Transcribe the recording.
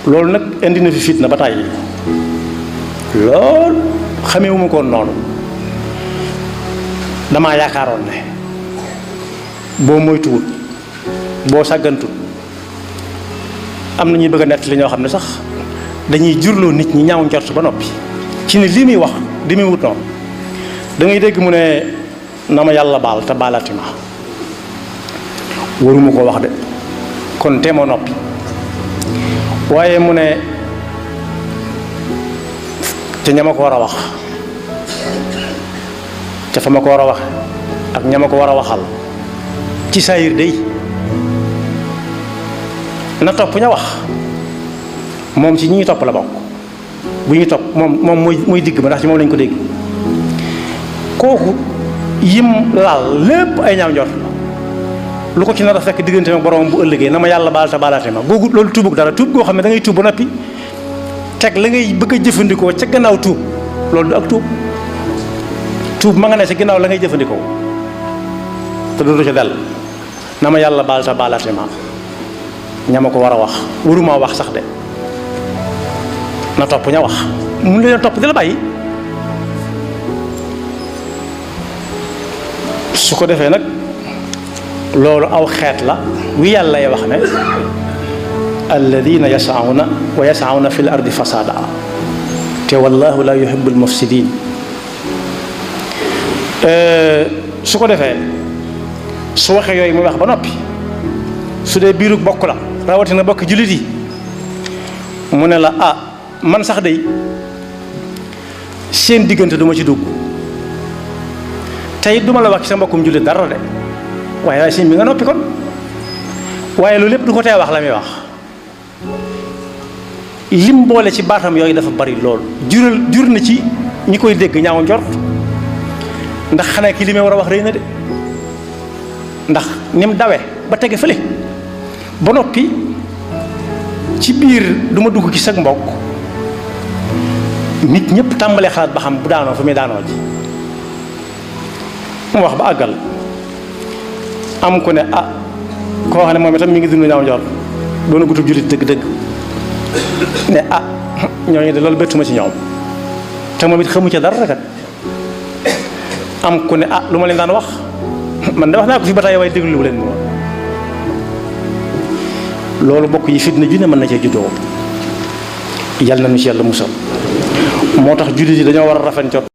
loolu nag indi na fi fitna ba tàyyi lool xamewuma ko noonu damaa yaakaaroon ne boo moytuwut boo sàggantut am na ñuy bëgg a nett li ñoo xam ne sax dañuy jurloo nit ñi ñaaw njort ba noppi ci ne li muy wax di muy wut noonu da ngay dégg mu ne na ma yàlla baal te baalati ma waruma ko wax de kon te ma noppi waaye mu ne te ña ma ko war a wax te fa ma ko war a wax ak ña ma ko war a waxal ci saayir day na topp ña wax moom ci ñi ñuy topp la bokk bu ñuy topp moom mooy digg ba ndax ci moom lañ ko dégg kooku yim laal lépp ay ñaaw njort lu ko ci nar a fekk diggante ak borom bu ëllëgee na ma yàlla baal te baalaate ma googu loolu tuubug dara tuub goo xam ne da ngay tuub ba noppi teg la ngay bëgg a jëfandikoo ca gannaaw tuub loolu du ak tuub ma nga ne ca gannaaw la ngay jëfandikoo te dootu ca dell na ma yàlla baal te baalaate ma ña ma ko war a wax waruma wax sax de na topp ña wax mun leen topp di la bàyyi su ko defee nag loolu aw xeet la wi yàlla ya wax ne alladina yasauna wa yasauna fi l ardi fasada te wallahu la yuhibu al mufsidin su ko defee su waxee yooyu muy wax ba noppi su dee biirug bokk la rawatina bokk jullit yi mu ne la ah man sax day seen diggante duma ci dugg tey duma la wax ci sa mbokkum jullit dara de waaye sëñ bi nga noppi kon waaye loolu lépp du ko tee wax la muy wax lim boole ci baatam yooyu dafa bari lool jur na ci ñi koy dégg ñaaw njort ndax xanaa ki li may war a wax rëy na de ndax ni mu dawe ba tege fële ba noppi ci biir du ma dugg ci sag mbokk nit ñëpp tàmbalee xalaat ba xam bu daanoo fu muy daanoo ji mu wax ba àggal am ku ne ah koo xam ne moom itam mi ngi dund ñaaw njort doona gutub jullit dëgg-dëgg ne ah ñooñu de loolu bettuma ci ñoom te moom it xamu ca dara kat am ku ne ah lu ma leen daan wax man de wax naa ko fi ba tey waaye déglu leen moom loolu bokk yi fitna ju ne mën na cee juddoo yàlla na nu ci yàlla musal moo tax jullit yi dañoo war a rafet njort